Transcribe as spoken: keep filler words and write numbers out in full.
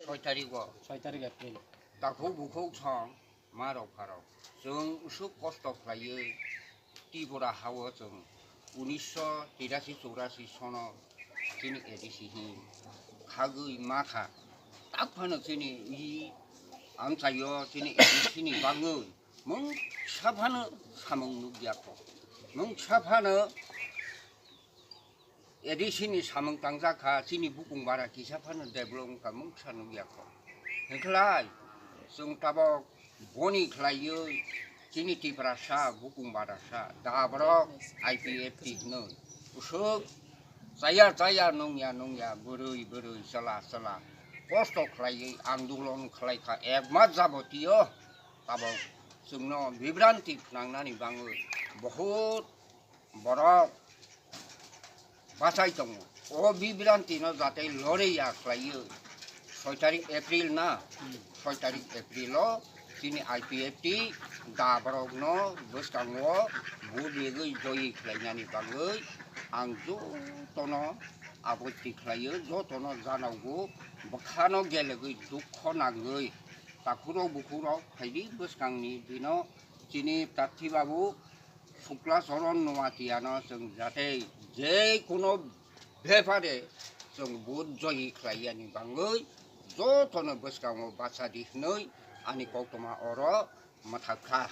Soi tarik o. Soi tarik April. Takhuk bukhuk song ma rok pharok. Chwng usuk kosto khlaiwi Tripura hao chwng unisho tirashi churashi sono chini A D C hin khagwi ma kha. Tak phano chini i amchaio chini A D C ni bagwi mungsa phano samung nukya kho. Mungsa phano A D C ni samung tangjak kha, chini bukung bara kisa phano develop wngkha, mungsa nukya kho. Hwnkhlai chwng tabok boni khlaiwi chini Tiprasa bukung bara sa, da borok I P F T hinwi usuk chaya chaya nungya nungya, bwrwi bwrwi, chwla chwla kosto khlaiwi andolon khlai kha, ek mas jabotio tabok chwngno bibranti phnangnani bagwi bohut borok bachai tongo. O bibranti no jate lorei ya khlaiwi soi tarik April na, soi tarik April o chini I P F T da borok no bwskango vote rigwi joyi khlainani bagwi ang jotono abotti khlaiwi, jotono janaogo bwkhano gelegwi dukho nangwi takhurok bukhurok phaidi bwskangni dino chini prarthi babu Sukla Charan Noatiano chwng jate je kono bepare chwng vote joyi khlaiyani bagwi jotono bwskango bacha di hwnwi ani koktwma oro mwthak kha.